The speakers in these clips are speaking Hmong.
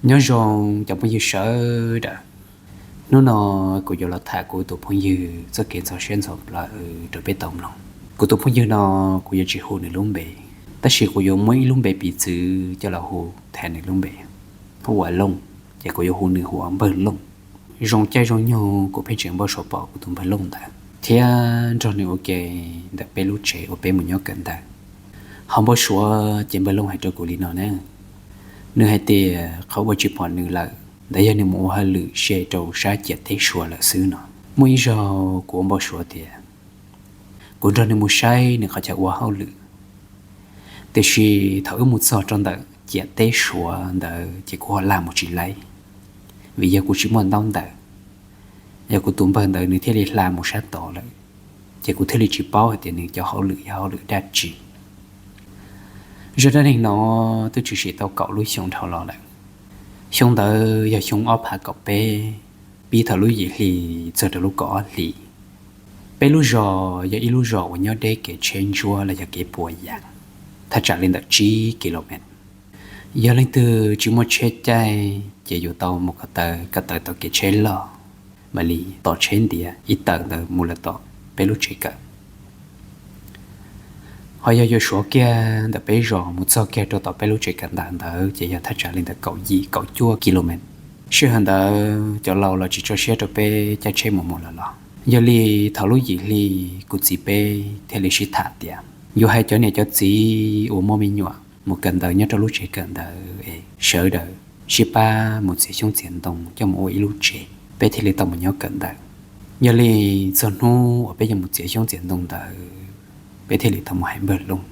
Nyob zoo cov phooj ywg sawv daws. Hnub no kuv yuav los tham kuv tus phooj ywg txoj kev ntxhov siab ntxhov plawv rau peb tau mloog. Kuv tus phooj ywg no kuv yuav tsis hu nws lub npe, tab sis kuv yuav muab ib lub npe piv txwv coj los hu thav nws lub npe, hu ua Looj, ces kuv yuav hu nws hu ua Npawg Looj. Zoo caij zoo nyoog kuv pheej tseem npau suav pom kuv tus Npawg Looj ntawd thiab nrog nws ua ke ntawm peb lub tsev uas peb mus nyob kawm ntawv. Ho npau suav ces Npawg Looj hais rau kuv li no na, nws hais tias qhov uas tsis pom nws lawm ntawd yog nws mus ua hauj lwm ze rau sab ciam teb Suav lawm xwb no. Muaj ib zaug kuv ua npau suav tias kuv nrog nws mus saib nws qhov chaw ua hauj lwm, tiam sis thaum wb mus txog rau ntawm ciam teb Suav ntawd ces kuv ho lam mus tsis laib, vim yog kuv tsis muaj ntaub ntawv. Yog kuv tus npawg ntawd nws thiaj li hla mus sab tod lawm, ces kuv thiaj li tsis paub hais tias nws cov hauj lwm yog hauj lwm dab tsi. Zaj dab neeg no twb tshwm sim tau kaum lub xyoo dhau los lawm. Xyoo ntawd yog xyoo ob phav kaum peb, pib thaum lub yim hli txog rau lub kaum ob hli. Peb lub zos yog ib lub zos uas nyob deb kev tsheb ntsuab los yog kev puas yas, thaj tsam li ntawm tsib kilomev. Yog leej twg tsis muaj tsheb caij ces yuav tau mus ko taw, ko taw tau kev tsheb loj, mam li tos tsheb ntiav ib tawm ntawd mus lawm tom peb lub tsev kawm. Ho yog yuav suav kiag ntawm peb zos mus txog kiag rau tom peb lub tsev kawm ntawv ntawd ces yog thaj tsam li ntawm kaum yim kaum cuaj kilomev. Sij hawm ntawd cov laus los tsis tso siab rau peb caij tsheb mus mus los los. Yog li thaum lub yim hli kuv txiv peb thiaj li sib tham tias yuav hais cov niam cov txiv uas muaj me nyuam mus kawm ntawv nyob rau lub tsev kawm ntawv es sawv daws sib pab mus txiav xyoob txiav ntoo coj mus ua ib lub tsev, peb thiaj li tau mus nyob kawm ntawv. Yog li txog hnub uas peb yuav mus txiav xyoob txiav ntoo ntawd, peb thiaj li tau mus hais Npawg Looj,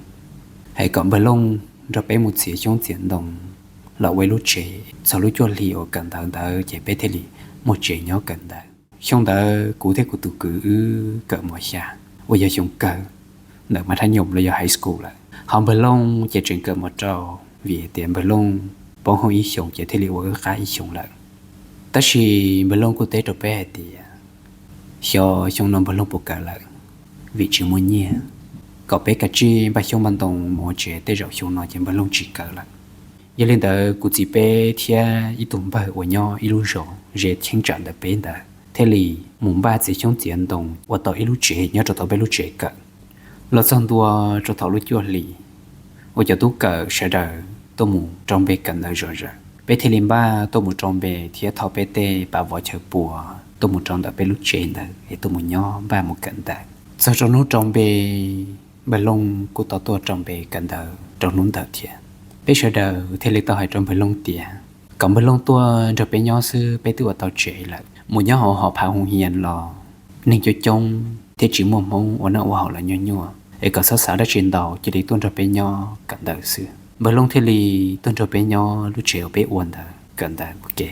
hais kom Npawg Looj nrog peb mus txiav xyoob txiav ntoo los ua ib lub tsev, txog lub cuaj hli uas kawm ntawv ntawd ces peb thiaj li muaj tsev nyob kawm ntawv. Xyoo ntawd kuv thiab kuv tus kwv wb kawm mos xya, uas yog xyoo kawg ntawm mas thab nyoom los yog high school lawm. Ho Npawg Looj ces tseem kawm mos rau, vim hais tias Npawg Looj poob hauv ib xyoos ces thiaj li ua wb qab ib xyoos lawm. Tab sis Npawg Looj kuj teb rau peb hais tias xyov xyoo no Npawg Looj puas kawm lawm, vim tsis muaj nyiaj, kom peb kav tsij npaj xyoob npaj ntoo mus ua tsev, tej zaum xyoo no ces Npawg Looj tsis kawm lawm. Yog li ntawd kuv txiv peb thiab ib tug npawg uas nyob ib lub zos ze cheeb tsam ntawm peb ntawd thiaj li mus npaj txiav xyoob txiav ntoo ua tau ib lub tsev nyob rau tom peb lub tsev kawm. Los txog ntua rau thaum lub cuaj hli uas cov tub kawm sawv daws tuaj mus rau npe kawm ntawv zom zaws, peb thiaj li npaj tuaj mus rau npe thiab thauj peb tej pav vov chaw pua tuaj mus rau ntawm peb lub tsev ntawd es tuaj mus nyob npaj mus kawm ntawv. Txog rau hnub rau npe, Npawg Looj kuj tau tuaj rau npe kawm ntawv rau hnub ntawd thiab. Peb sawv daws thiaj li tau hais rau Npawg Looj tias kom Npawg Looj tuaj nrog peb nyob xwb, peb twb ua tau tsev lawm. Mus nyob hauv hom phav hoos hias los neeg coob coob thiab tsis muaj hmoob ua noj ua haus los nyuaj nyuaj, es kom txhob xav dab tsi ntau, cia li tuaj nrog peb nyob kawm ntawv xwb. Npawg Looj thiaj li tuaj nrog peb nyob lub tsev uas peb ua ntawd kawm ntawv ua ke.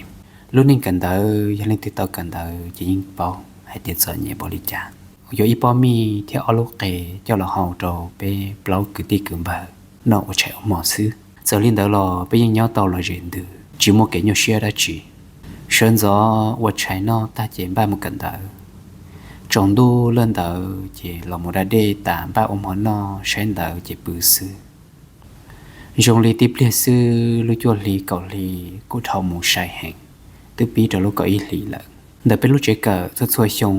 Lub neej kawm ntawv yog leej twg tau kawm ntawv ces yeej paub hais tias txom nyem npaum li cas. Yuav ib pob mij thiab ob lub qe coj los hau rau peb plaub kwv tij kwv npawg noj ua tshais ua hmo xwb. Txawm li ntawd los peb yeej nyob tau los zem ntws, tsis muaj kev nyuaj siab dab tsi. Sawv ntxov ua tshais noj tag ces npaj mus kawm ntawv. Tsaus ntuj lawm ntawd ces los mus da dej tas npaj ua hmo noj saib ntawv ces pw xwb. Zoo li tib pliag xwb lub cuaj hli kaum hli kuj dhau mus sai heev, twb pib rau lub kaum ib hli lawm. Ntawm peb lub tsev kawm txhua txhua xyoo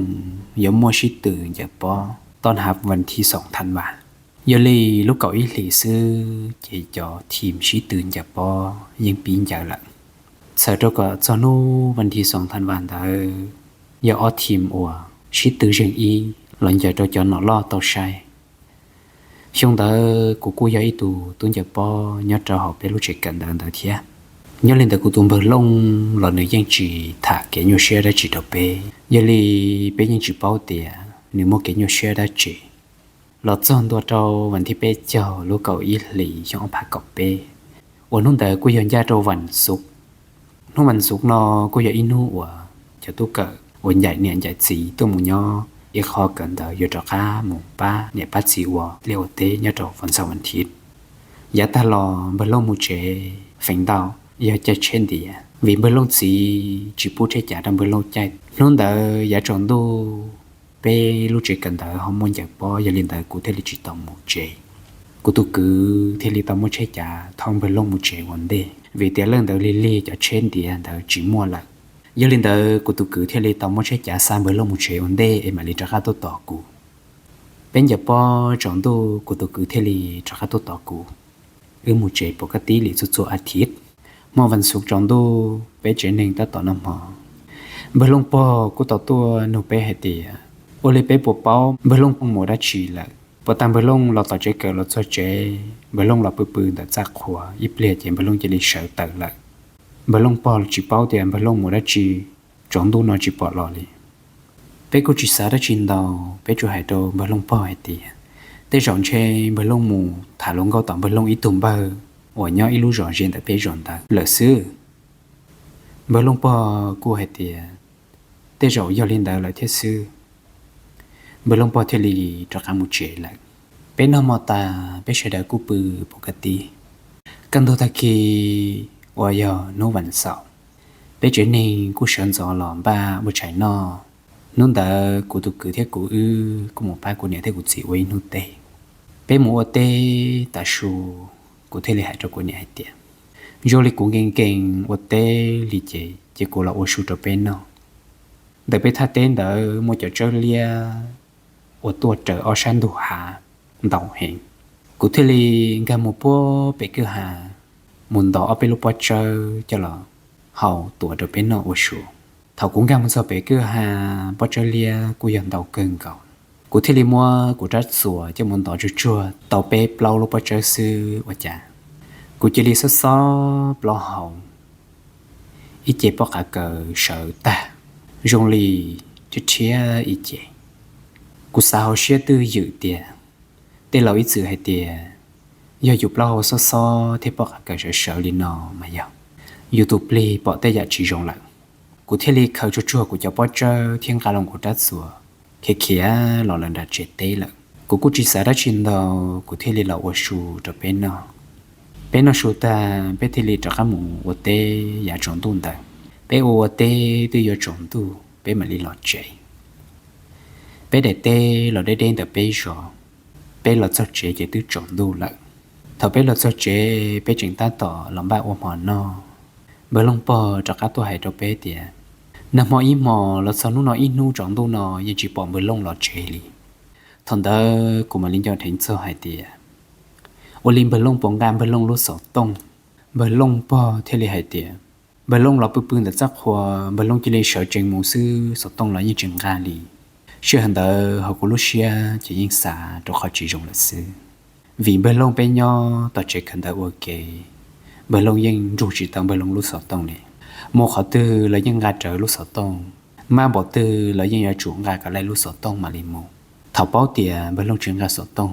yuav muaj sib tw ncaws pob, toj hav vas thiv xoom thav vas. Yog li lub kaum ib hlis xwb ces cov thim sib tw ncaws pob yeej pib ncaws lawm. Txhawm rau kom txog hnub vas thiv xoom thav vas ntawd, yog ob thim uas sib tw zeeg ib los ncaws rau cov nom loj tau saib. Xyoo ntawd kuv kuj yog ib tug tub ncaws pob nyob rau hauv peb lub tsev kawm ntawv ntawd thiab. Nyob li ntawd kuv tus npawg Looj los nws yeej tsis tham kev nyuaj siab dab tsi rau peb, yog li peb yeej tsis paub tias nws muaj kev nyuaj siab dab tsi. Los txog ntua rau vas thiv peb caug lub kaum ib hlis xyoo ob phav kaum peb, uas hnub ntawd kuj yog ncaj rau vas xuv. Hnub vas xuv no kuj yog ib hnub uas cov tub kawm uas ncaim niam ncaim txiv tuaj mus nyob ib qho kawm ntawv yuav rov qab mus pab niam pab txiv ua liaj ua teb nyob rau vas xuv vas thiv. Yav tag los npawg Looj mus tsev feem ntau yog caij tsheb ntiav, vim npawg Looj txiv tsis pub tsheb cav rau npawg Looj caij. Hnub ntawd yav tsaus ntuj peb lub tsev kawm ntawv ho muaj ncaws pob, yog li ntawd kuv thiaj li tsis tau mus tsev. Kuv tus kwv thiaj li tau muab tsheb cav thauj npawg Looj mus tsev ua ntej. vim tias leej ntawd lig lig cov tsheb ntiav ntawd tsis muaj lawm. Yog li ntawd kuv tus kwv thiaj li tau muab tsheb cav xa Npawg Looj mus tsev ua ntej es mam li rov qab tuaj tos kuv. Peb ncaws pob tsaus ntuj kuv tus kwv thiaj li rov qab tuaj tos kuv. Wb mus tsev pom kaj tib li txhua txhua a thiv. Hmo vas xuv tsaus ntuj peb tsev neeg tab tom noj hmo. Npawg Looj pog kuj tau tuaj nug peb hais tias, ua li peb puas paub Npawg Looj mus dab tsi lawm? Puas tag Npawg Looj los tom tsev kawm los txog tsev, Npawg Looj los pw pw ntawm txaj qhua ib pliag ces Npawg Looj cia li sawv tawm lawm. Npawg Looj pog tsis paub tias Npawg Looj mus dab tsi, tsaus ntuj no tsis pom los li. Peb kuj tsis xav dab tsi ntau, peb tsuas hais rau Npawg Looj pog hais tias, tej zaum ntshe Npawg Looj mus tham hluas nkauj tom Npawg Looj ib tug npawg uas nyob ib lub zos ze ntawm peb zos ntawd lawm xwb. Npawg Looj pog kuj hais tias, tej zaum yog li ntawd lawm thiab xwb. Npawg Looj pog thiaj li rov qab mus tsev lawm. Peb noj hmo tas peb sawv daws kuj pw pom kaj tib. Kaj ntug tag kis uas yog hnub vas xaum, peb tsev neeg kuj sawv ntxov los npaj ua tshais noj. Hnub ntawd kuv tus kwv thiab kuv wb kuj mus pab kuv niam thiab kuv txiv ua ib hnub teb. Peb mus ua teb tas su, kuv thiaj li hais rau kuv niam hais tias, zoo li kuv nkees nkees ua teb li ces ces kuv los ua su rau peb noj. Ntawm peb thaj teb ntawd muaj cov tsawb liab uas tuaj raws ob sab ntug hav ntau heev. Kuv thiaj li nkag mus puag pem kwj ha mus ntaus ob peb lub pob tsawb coj los hau tuav rau peb noj ua su. Thaum kuv nkag mus txog pem kwj ha, pob tsawb liab kuj yog ntau kawg nkaus. Kuv thiaj li muab kuv rab txuas coj mus ntov tsuag tsuag tau peb plaub lub pob tsawb xwb ua cas kuv cia li xob xob plaub hau, ib ce pob qav kaws sawv tag, zoo li rhiab rhiab ib ce. Kuv xav hauv siab twj ywm tias, tej laus ib txwm hais tias, yog yus plaub hau xob xob thiab pob qav kaws sawv sawv li no mas yog yus tus plig pom tej yam tsis zoo lawm. Kuv thiaj li khaws tsuag tsuag kuv cov pob tsawb thiab nqa loo kuv rab txuas khiav khiav los lawm nram tsev teb lawm. Kuv kuj tsis xav dab tsi ntau, kuv thiaj li los ua su rau peb noj. Peb noj su tag peb thiaj li rov qab mus ua teb yav tsaus ntuj ntawd. Peb ua ua teb twb yuav tsaus ntuj peb mam li los tsev. Peb daim teb los deb deb ntawm peb zos, peb los txog tsev ces twb tsaus ntuj lawm. Thaum peb los txog tsev peb tseem tab tom los npaj ua hmo noj, Npawg Looj pog rov qab tuaj hais rau peb tias, nag hmo ib hmo los txog hnub no ib hnub tsaus ntuj no yeej tsis pom Npawg Looj los tsev li. Thaum ntawd kuv mam li nco dheev txog hais tias, ua li Npawg Looj puas nqa Npawg Looj lub xov tooj? Npawg Looj pog thiaj li hais tias, Npawg Looj los pw pw ntawm txaj qhua, Npawg Looj cia li sawv tsees mus xwb, xov tooj los yeej tsis nqa li. Sij hawm ntawd hauv kuv lub siab ces yeej xav rau qhov tsis zoo lawm xwb, vim Npawg Looj peb nyob tom tsev kawm ntawv ua ke, Npawg Looj yeej nrug tsis tau Npawg Looj lub xov tooj li. Mus qhov twg los yeej nqa rawv lub xov tooj, maj npaum twg los yeej yuav tsum nqa kom laij lub xov tooj mam li mus. Thaum paub tias Npawg Looj tsis nqa xov tooj,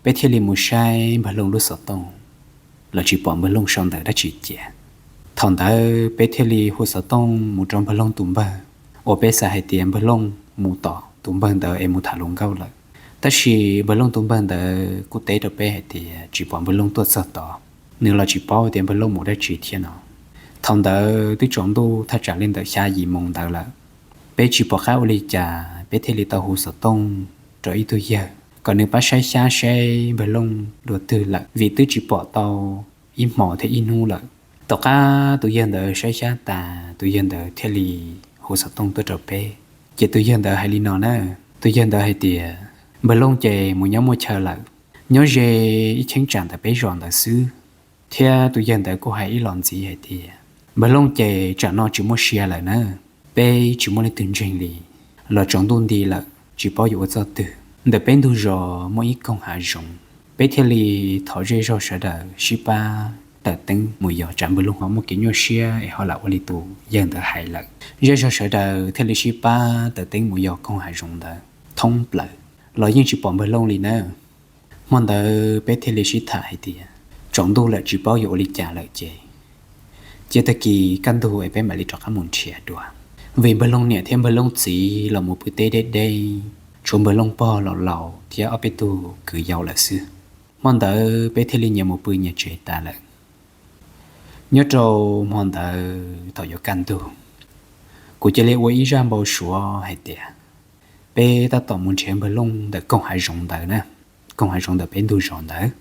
peb thiaj li mus saib Npawg Looj lub xov tooj los tsis pom Npawg Looj sau ntawv dab tsi cia. Thaum ntawd peb thiaj li hu xov tooj mus rau Npawg Looj tus npawg uas peb xav hais tias Npawg Looj mus tom tus npawg ntawd es mus tham hluas nkauj lawm. Tab sis Npawg Looj tus npawg ntawd kuj teb rau peb hais tias tsis pom Npawg Looj tuaj txog tod, nws los tsis paub tias Npawg Looj mus dab tsi thiab no. Thaum ntawd twb tsaus ntuj thaj tsam li ntawm xya yim moos ntawd lawm. Peb tsis pom qab ua li cas peb thiaj li tau hu xov tooj rau ib tug yawg kom nws pab saib xyab saib Npawg Looj dua twg lawm vim twb tsis pom tau ib hmos thiab ib hnub lawm. Tom qab tus yawg ntawd saib xyab tas tus yawg ntawd thiaj li hu xov tooj tuaj rau peb. Ces tus yawg ntawd hais li no na, tus yawg ntawd hais tias Npawg Looj ces mus nyob muaj chaw lawm, nyob ze ib cheeb tsam ntawm peb zos ntawd xwb. Thiab tus yawg ntawd kuj hais ib los ntxiv hais tias Npawg Looj ces tsam no tsis muaj sia lawm na, peb tsis muaj leej twg ntseeg li, los tsaus ntuj nti lawm tsis paub yuav ua txoj twg. Ntawm peb ntug zos muaj ib koog hav zoov, peb thiaj li thov zej zog sawv daws sib pab tawm teeb mus yos tsam Npawg Looj ho muaj kev nyuaj siab es ho lam ua li tus yawg ntawd hais lawm. Zej zog sawv daws thiaj li sib pab tawm teeb mus yos koog hav zoov ntawd thoob plaws los yeej tsis pom Npawg Looj li na. Hmo ntawd peb thiaj li sib tham hais tias tsaus ntuj lawm tsis paub yuav ua li cas lawm ces cia tag kis kaj ntug es peb mam li rov qab mus nrhiav dua, vim Npawg Looj niam thiab Npawg Looj txiv los mus pw teb deb deb, tshuav Npawg Looj pog laus laus thiab ob peb tug kwv yau lawm xwb. Hmo ntawd peb thiaj li nyias mus pw nyias tsev tas lawm. Nyob rau hmo ntawd thaum yuav kaj ntug, kuv cia li ua ib zaj npau suav hais tias peb tab tom mus nrhiav Npawg Looj ntawm koog hav zoov ntawd na, koog hav zoov ntawm peb ntug zos ntawd.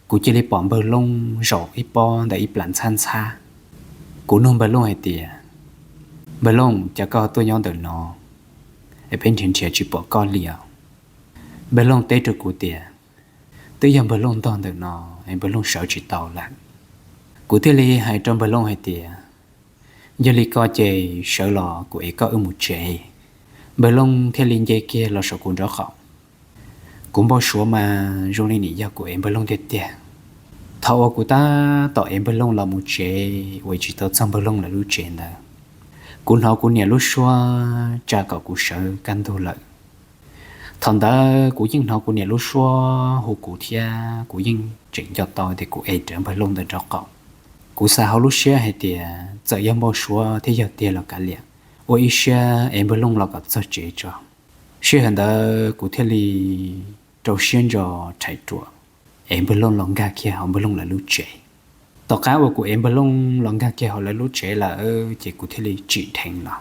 Kuv cia li pom Npawg Looj zaum ib pob ntawm ib plam ntxhab ntxhab, Kuv nug Npawg Looj hais tias, Npawg Looj, cas koj tuaj nyob ntawm no es peb nrhiav nrhiav tsis pom koj li os? Npawg Looj teb rau kuv tias, Twb yog Npawg Looj ntog ntawm no es Npawg Looj sawv tsis tau lawm. Kuv thiaj li hais rau Npawg Looj hais tias, Yog li ko ces sawv los kuv ev koj wb mus tsev. Npawg Looj thiaj li nce kiag los saum kuv nraub qaum. Kuv npau suav mas zoo li nim yog kuv ev Npawg Looj tiag tiag. Thaum uas kuv tab tom ev Npawg Looj los mus tsev uas tsis tau txog Npawg Looj lawv lub tsev ntawd, kuv hnov kuv niam lub suab tsa kom kuv sawv kaj ntug lawm. Thaum ntawd kuv yeej hnov kuv niam lub suab hu kuv thiab kuv yeej tseem nco tau tias kuv ev rawv Npawg Looj ntawm nraub qaum. Kuv xav hauv lub siab hais tias txawm yog npau suav thiab yog tiag los kav liam, ua ib siab ev Npawg Looj los kom txog tsev tso. Sij hawm ntawd kuv thiaj li rau siab ntso rhais ruam ev Npawg Looj los nkag kiag hauv Npawg Looj lawv lub tsev. Tom qab uas kuv ev Npawg Looj los nkag kiag hauv lawv lub tsev lawm ces kuv thiaj li tsim dheev los.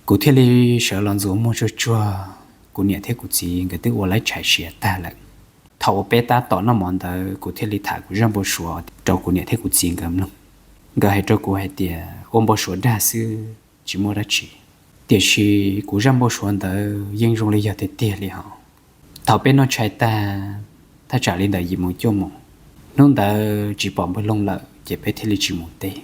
Kuv thiaj li sawv los ntxuav muag tsuag tsuag, kuv niam thiab kuv txiv nkawd twb ua laib tshais siav tag lawm. Thaum uas peb tab tom noj mov ntawd kuv thiaj li tham kuv zaj npau suav rau kuv niam thiab kuv txiv nkawd mloog. Nkawd hais rau kuv hais tias ua npau suav dag xwb, tsis muaj dab tsi. Tiam sis kuv zaj npau suav ntawd yeej zoo li yog tiag tiag li hos. Thaum peb noj tshais tag, thaj tsam li ntawm yim moos cuaj moos, hnub ntawd tsis pom Npawg Looj lawm ces peb thiaj li tsis mus teb.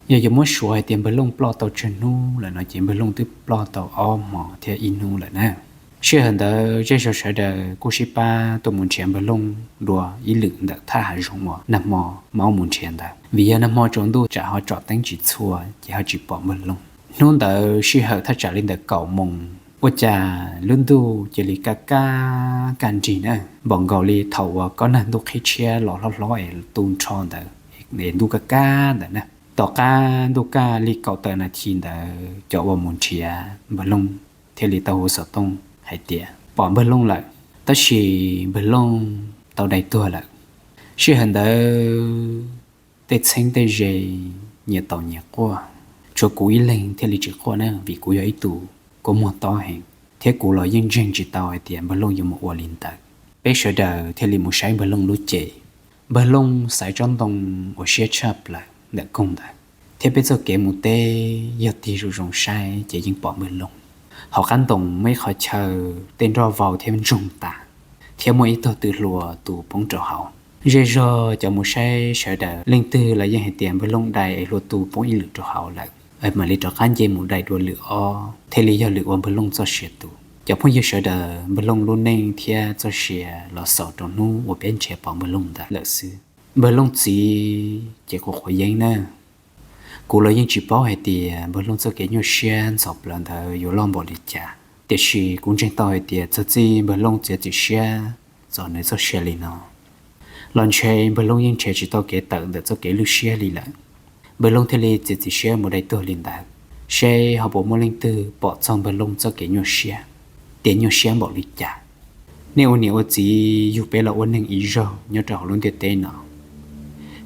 Yog yuav muab suav hais tias Npawg Looj ploj tau tsawg hnub lawm no ces Npawg Looj twb ploj tau ob hmo thiab ib hnub lawm na. Sij hawm ntawd zej zog sawv daws kuj sib pab tuaj mus nrhiav Npawg Looj dua ib lwm ntawm thaj hav zoov uas nag hmo maub mus nrhiav ntawd, vim yog nag hmo tsaus ntuj tsam ho tsom teeb tsis txhua ces ho tsis pom Npawg Looj. Hnub ntawd sij hawm thaj tsam li ntawm kaum moos, ua cas lub ntuj cia li kaj kaj kaj nrig na, npaum nkaus li thaum uas kob nag ntuj qhib tshiab los hlob hlob es tu nrho ntawd, es ntuj kaj kaj ntawd na. Tom qab ntuj kaj li kaum tawm nas this ntawd cov uas mus nrhiav Npawg Looj thiaj li tau hu xov tooj hais tias pom Npawg Looj lawm, tab sis Npawg Looj tau dai tuag lawm. Sij hawm ntawd tej txheeb tej ze nyias taus nyias quaj, tshuav kuv ib leeg thiaj li tsis quaj na, vim kuv yog ib tug kua muag tob heev, thiab kuv los yeej ntseeg tsis tau hais tias Npawg Looj yuav mus ua li ntawd. Peb sawv daws thiaj li mus saib Npawg Looj lub cev. Npawg Looj xaiv tsob ntoo uas siab tshaj plaws ntawm koog ntawd, thiab peb txoj kev mus teb yog tig zoo zoo saib ces yeej pom Npawg Looj. Hauv qab ntoo muaj ib qhov chaw tej nroj vau thiab ntsoog tas, thiab muaj ib tog tw hlua tu poob rau hauv. Zej zog cov mus saib sawv daws leej twg los yeej hais tias Npawg Looj dai es hlua tu poob ib lwm rau hauv lawm, mam li rov qab nce mus dai dua lwm ob thiaj li yog lwm uas Npawg Looj txoj sia tu. Cov phooj ywg sawv daws, Npawg Looj lub neej thiab txoj sia los xaus rau hnub uas peb nrhiav pom Npawg Looj ntawd lawm xwb. Npawg Looj txiv ces quav quav yeeb na. Kuv los yeej tsis paub hais tias Npawg Looj txoj kev nyuaj siab ntxhov plawv ntawd yuav loj npaum li cas, tiam sis kuv ntseeg tau hais tias txog txij Npawg Looj txiav txim siab txog nws txoj sia li no los ntshe Npawg Looj yeej nrhiav tsis tau kev tawm ntawm txoj kev lwj siab li lawm. Npawg Looj thiaj li txiav txim siab mus dai tuag li ntawd, seb ho puas muaj leej twg pom txog Npawg Looj txoj kev nyuaj siab, tias nyuaj siab npaum li cas. Nej ua niam ua txiv yug peb los ua neeg ib zaug nyob rau hauv lub ntiaj teb no,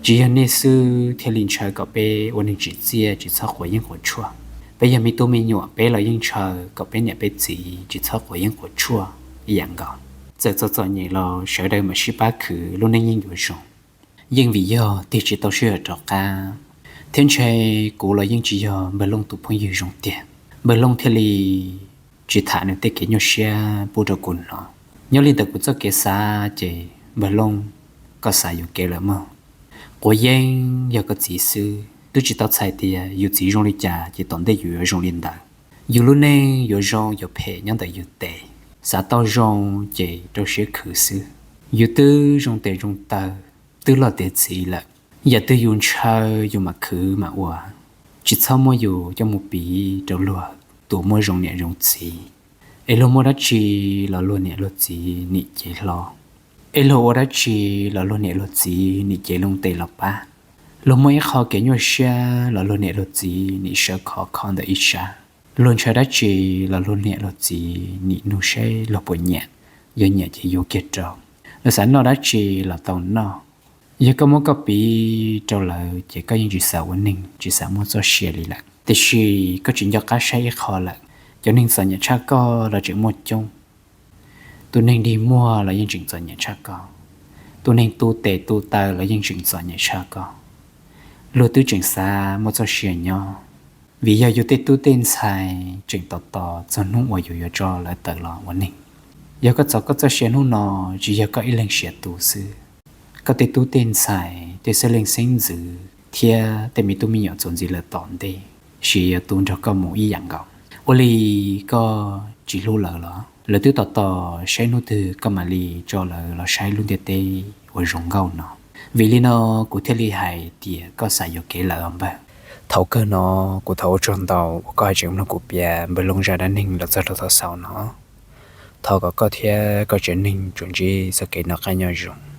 tsis yog nej xwb thiaj li ntshaw kom peb ua neeg tsim txiaj tsis txhob quav yeeb quav tshuaj. Peb yog me tub me nyuam peb los yeej ntshaw kom peb niam peb txiv tsis txhob quav yeeb quav tshuaj ib yam nkaus. Txawm txom txom nyem los sawv daws mam sib pab khwv lub neej yeej yuav zoo. Yeej vim yog tig tsis tau sij hawm rov qab, thiab ntshe kuv los yeej tsis yog Npawg Looj tus phooj ywg zoo tiag, Npawg Looj thiaj li tsis tham nws tej kev nyuaj siab pub rau kuv hnov. Nyob li ntawm kuv txoj kev xav ces Npawg Looj, koj xav yuam kev lawm mog. Quav yeeb yog koj txiv xwb, twb tsis tau txhais tias yus txiv zoo li cas ces tom ntej yus yuav zoo li ntawd. Yus lub neej yuav zoo yuav phem nyob ntawm yus tes. Xav tau zoo ces rau siab khwv xwb. Yus twb zoo tes zoo taw, twb loj tiav txiv lawm, yam twg yus ntshaw yus mam khwv mam ua. Tsis txhob muab yus coj mus piv rau luag tus muaj zoo niam zoo txiv, es luag muaj dab tsi los luag niam luag txiv nim cev hlo, es luag ua dab tsi los luag niam luag txiv nim cev loo tes los pab. Luag muaj ib qho kev nyuaj siab los luag niam luag txiv nim sawv khov kho ntawm ib sab. Luag ntshaw dab tsi los luag niam luag txiv nim nug seb luag puas nyiam, yog nyiam ces yuav kiag rau. Luag xav noj dab tsi los tau noj. Yog koj muab koj piv rau lawv ces koj yeej tsis xav ua neeg, tsis xav muaj txoj sia li lawm. Tiam sis koj tsis nco qab saib ib qho lawm, cov neeg txom nyem tshaj koj los tseem muaj coob. Tus neeg dig muag los yeej tseem txom nyem tshaj koj, tus neeg tu tes tu taw los yeej tseem txom nyem tshaj koj. luag twb tseem xav muaj txoj sia nyob, vim yog yus tej tub tej ntxhais tseem tos tos txog hnub uas yus yuav tso lawv tawm los ua neeg. Yog koj txog koj txoj sia hnub no, tsis yog koj ib leeg siav tu xwb, koj tej tub tej ntxhais, tej xeeb leej xeeb ntxwv thiab tej me tub me nyuam txuas ntxiv lawm tom ntej, sis yuav tu nrog koj mus ib yam nkaus. Ua li koj tsis hlub lawv los? Lawv twb tos tos saib hnub twg koj mam li tso lawv los saib lub ntiaj teb uas zoo nkauj no. Vim li no kuv thiaj li hais tias koj xav yuam kev lawm os npawg. Thaum kawg no, kuv thov ua tsaug ntau uas koj hais tseem mloog kuv piav npawg Loob zaj dab neeg los txog rau thaum xaus no. Thov kom koj thiab koj tsev neeg tsuas ntsib txoj kev noj qab nyob zoo.